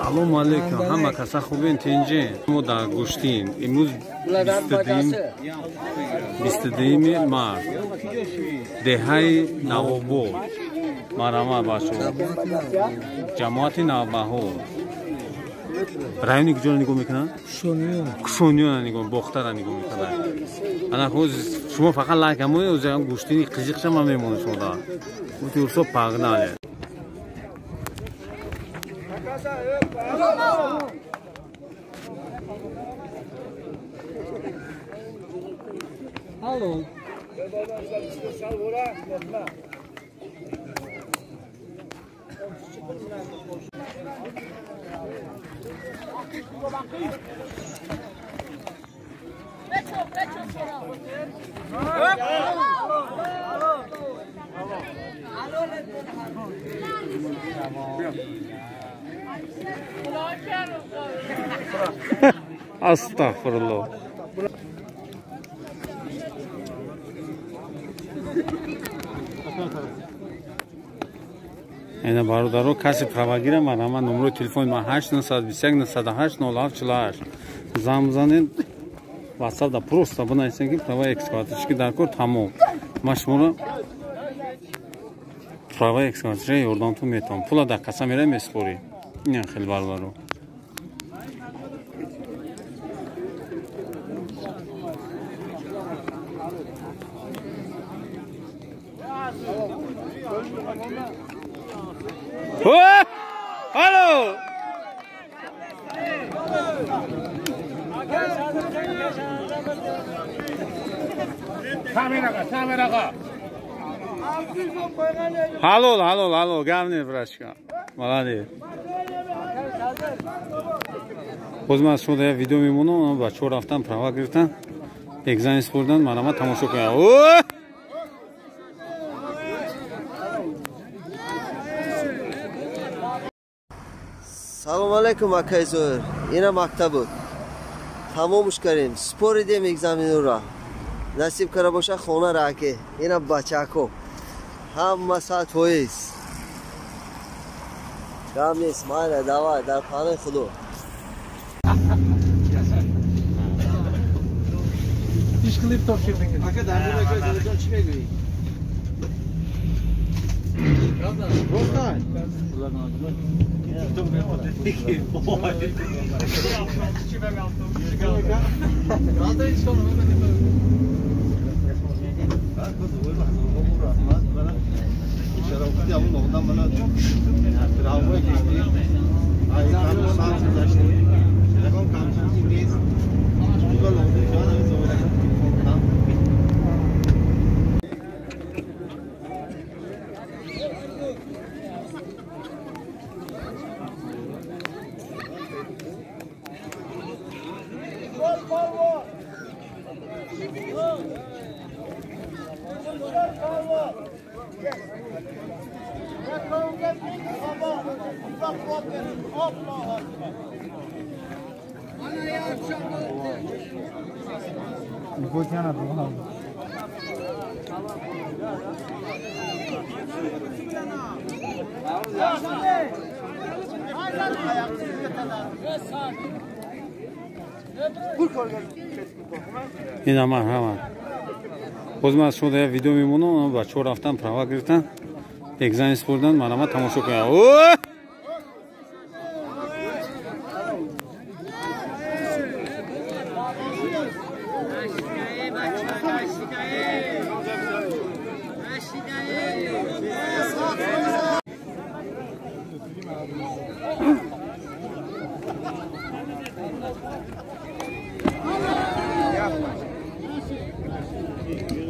Салом алейкум, ҳама каса хубен, тинҷен. Мо дар гӯштин. Имрӯз 22 март. Деҳаи Навобод. Марама бачо. Ҷамоати Навбаҳор. Райони куҷоро нигоҳ мекунанд? Кушониёна нигоҳ, Бохтара нигоҳ мекунанд. Ана шумо фақат лайк ҳамоед, гӯштини қизиқша ман мемонам шумо да. Гуфти урсо погнали. Алло. Астағфируллоҳ. Ина бародаро, каси правагира марҳамат, номерои телефони ман 8 921 908 07 48. Занг бизанед, WhatsApp да просто бинависед, ки права экскаваторчики дар кор, тамом. Ман шуморо права экскаваторчика ёрдамтон метавонам. Пула дар каса меравӣ, месупорӣ. Ин хеле бародаро. Алло! Ҳалол, ҳалол, ҳалол, гап не, брашка. Молодец. Боз ман аз шумо як видео мемонам, бачаҳо рафтан, права гирифтан, экзамен супурдан, марҳамат тамошо кунед. Салом алейкум, акай Зоир. Ина мактаб буд. Тамомш кардем. Споридем экзаменура. Насиб кара боша, хона раке. Ина бачако. Ҳама 100%. Гап нест, майла, давай, дар паноҳи Худо. Иш клип топширдинgiz. Ака, дар бораи акай Зоирҷон чӣ мегӯӣ? Рост? Ина марҳамат. Боз ман аз шумо як видео мемонам, бачаҳо рафтан, права гирифтан, экзамен супурдан, марҳамат тамошо кунед.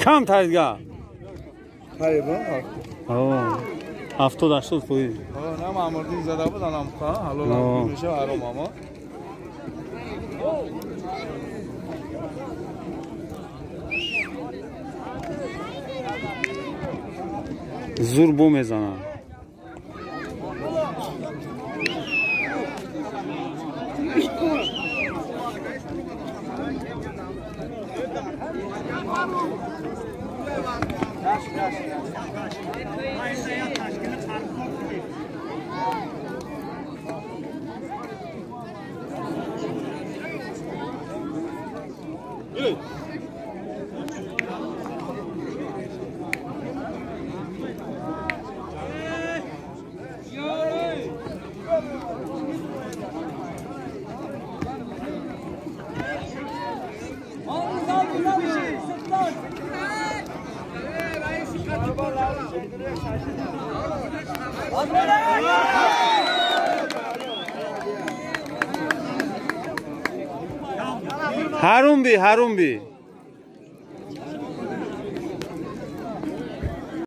Кам таридга? 70-80%. На Мамурдин зада буд, анам ҳалол меша ҳаром ама. Зур бо мезанад. Harun bi, Harun bi.